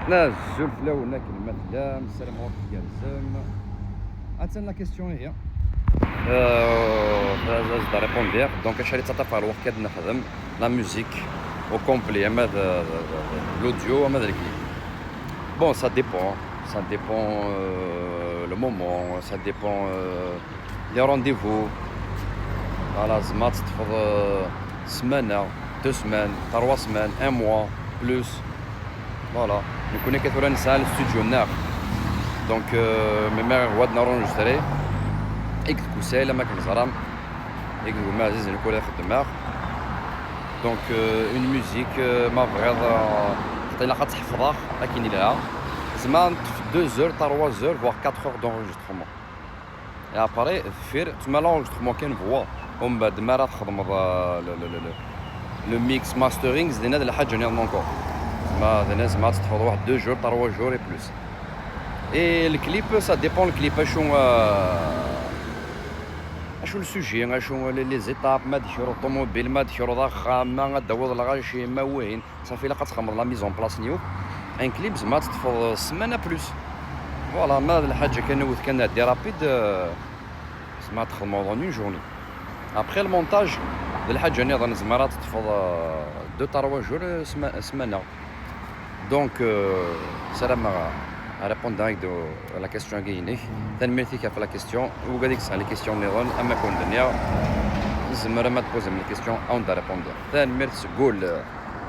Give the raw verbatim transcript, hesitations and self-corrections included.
Azul fell-awen akken ma tellam, ssarameɣ ur tgerrzem. Attan la question ihi. Euh, ad as-d-répondre. Donc, acḥal i ttaṭṭafeɣ lweqt ad nexdem la musique au complet, ama d, d, d, d l'audio, ama d le clip. Bon, ça dépend. Ça dépend, euh, le moment, ça dépend, euh, les rendez-vous. Voilà, tzemreḍ ad teṭṭfeḍ, euh, ssmana, deux semaines, trois semaines, un mois, plus. Voilà. Nekkni akka tura nesɛa le studio-nneɣ. Donc, euh, melmi ara nɛawed ad enregistrer, i deg Kusel, am akken teẓram, i deg Ɛziz nekk ula xeddmeɣ. Donc, euh, une musique, euh, ma tebɣiḍ, euh, ilaq ad tt-ḥefḍeɣ akken ilaq. Tzemreḍ ad teṭṭfeḍ deux heures, trois heures, voire quatre heures d'enregistrement. Et après, deffir, tzemreḍ l'enregistrement kan voix. Umbeɛd, mi ara txedmeḍ, euh, le, le, le, le, le mix, mastering, dinna d lḥaǧa niḍen encore. Tzemreḍ, dinna tzemreḍ ad teṭṭfeḍ waḥed deux jours, trois jours et plus. Et le clip, ça dépend le clip, acu, euh, acu le sujet, acu les, les étapes, ma d kra ṭumubil, ma d kra axxam, ma ad d-tawiḍ lɣaci, ma wihin. Safi, ilaq ad txedmeḍ la mise en place n yiwet. Un clip, tzemreḍ ad teṭṭfeḍ ssmana plus. Voilà, ma d lḥaǧa kan, yiwet kan, ɛeddi rapide, euh, tzemreḍ ad txedmeḍ en une journée. Après, le montage, d lḥaǧa niḍen, tzemreḍ ad teṭṭfeḍ, euh, deux, trois jours, euh, sma-, ssmana. Donc, euh, ssarameɣ ad répondre-ak-d à la question-agi-inek. Tanemmirt-ik ɣef la question. Ugad i yesɛan les questions niḍen, ama kun d-nniɣ, tzemrem ad d-posem les questions, ad wen-d-répondre. Tanemmirt seg wul.